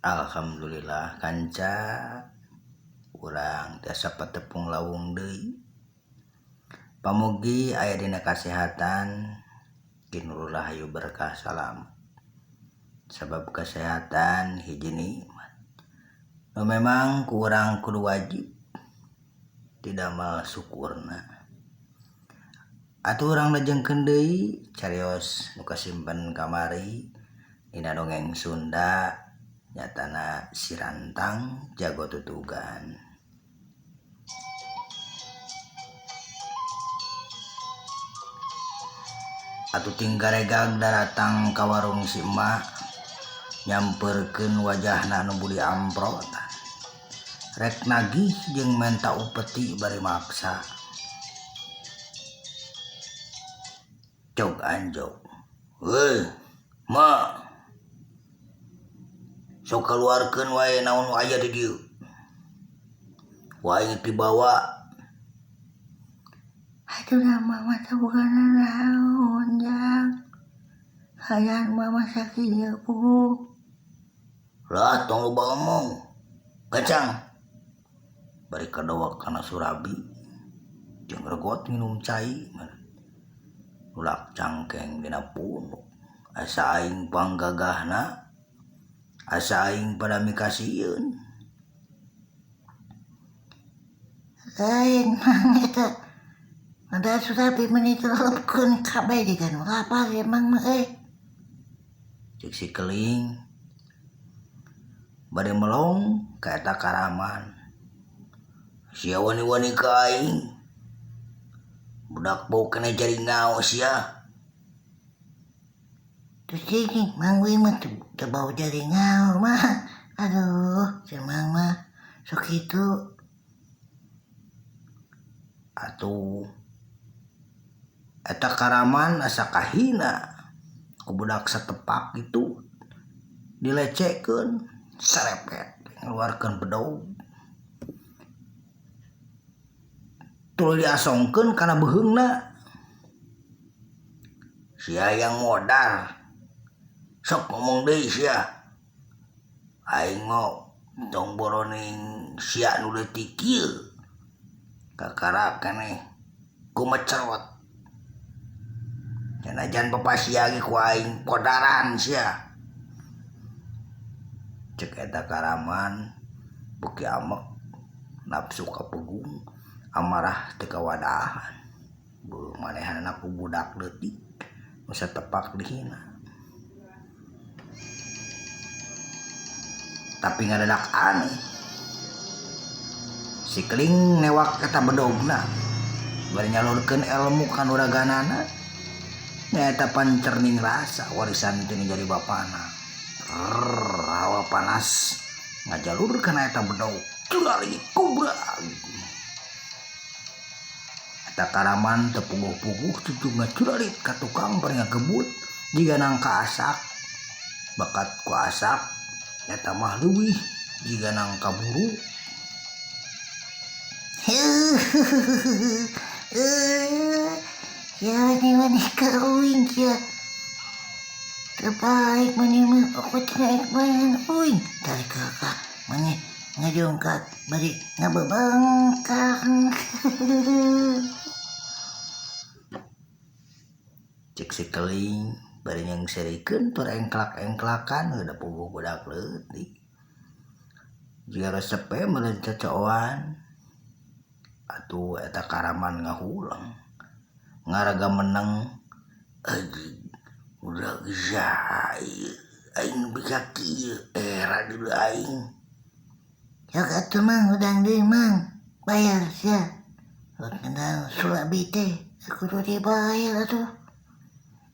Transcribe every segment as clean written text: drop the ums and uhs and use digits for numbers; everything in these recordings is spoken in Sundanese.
Alhamdulillah kanca urang tiasa patepung lawung deui. Pamugi aya dina kasehatan tinulu rahayu berkah salamet. Sabab kasehatan hiji nikmat nu memang ku urang kudu wajib didamel syukurna. Atuh urang lajengkeun deui carios nu kasimpen kamari dina dongeng Sunda nyatana si rantang jago tutugan. Atuh ting garegag daratang ka warung si emak nyampeurkeun wajahna nu budi amprotan. Rek nagih jeung menta upeti bari maksa. Cog anjog. Heuh, mak. Sok kaluarkeun wae naon nu aya di dieu. Ku aing dibawa. Atuh da mama teh bukan naon jang. Hayang mama sakieu puguh. Lah tong loba omong. Kacang. Bari kadawak kana surabi jeung regot nginum cai nulak cangkeng dina punuk. Asa aing panggagahna, asa aing pada mikasieun. Lain mang eta ada surabi meni telepkeun kabeh jiga nu lapar ya mang mah euy. Cek si keling bade melong ka eta karaman. Sia wani-wani ka aing. Budak bau keneh jari ngao sia. Terus cing mang we mah teu bau jari ngao mah. Aduh, si mang mah sok kitu. Atuh eta karaman asa kahina ku budak satepak kitu dilecekeun sarepet ngaluarkeun bedog tuluy diasongkeun kana beuheungna. Sia yang modar sok ngomong deui sia. Aing mah tong boroning sia nu leutik kieu. Kakara keneh kumecerot. Sanajan bapa sia ge ku aing podaran sia. Cek eta karaman beuki amek nafsu kapegung amarah teu kawadahan. Beuh manehanna ku budak leutik nu satepak dihina. Tapi ngadadak aneh. Si keling newak eta bedogna bari nyalurkeun ilmu kanuraganana nyaeta pancerning rasa warisan ti nu jadi bapana. Rrrr, hawa panas ngajalur kana eta bedog curali kubrag. Eta karaman teu puguh-puguh cucu ngacuralit ka tukang bari ngagebut jiga nangka asak. Bakat ku asak eta mah leuwih jiga nangka buru. Ya wani-wani ka uing sia. Terbaik mani mah aku naik main uing. Tarik kakak mani ngajongkak bari ngabebengkang. Cek si keling bari nyengserikeun tur engklak-engklakan heuh da puguh budak leutik. Jiga resep we meureun cocooan. Atuh eta karaman ngahulang ngaraga menang anjing budak saha ieu aing nepi ka kieu era dulu aing. Sok atuh mang hudang deui mang bayar sia. Rek ngeunang surabi teh kudu dibayar atuh.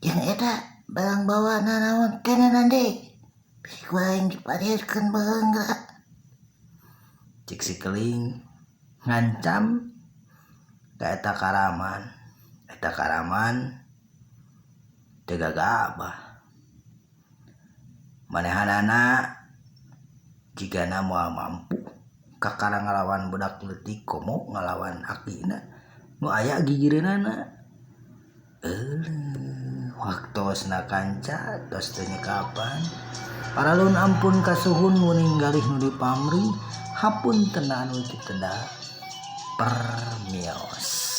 Jeung eta barang bawa nanaon tenanan deui. Bisi ku aing dipareuskeun beuheung geura. Cek si keling ngancam ka eta karaman. Eta karaman teu gagabah. Manehanana jigana moal mampu kakara ngalawan budak leutik komo ngalawan akina nu aya gigireunana. Euleuh waktosna kanca tos teu nyekapan. Paralun ampun kasuhun wening galih nu dipamrih, hapunten anu teu teda. Permios.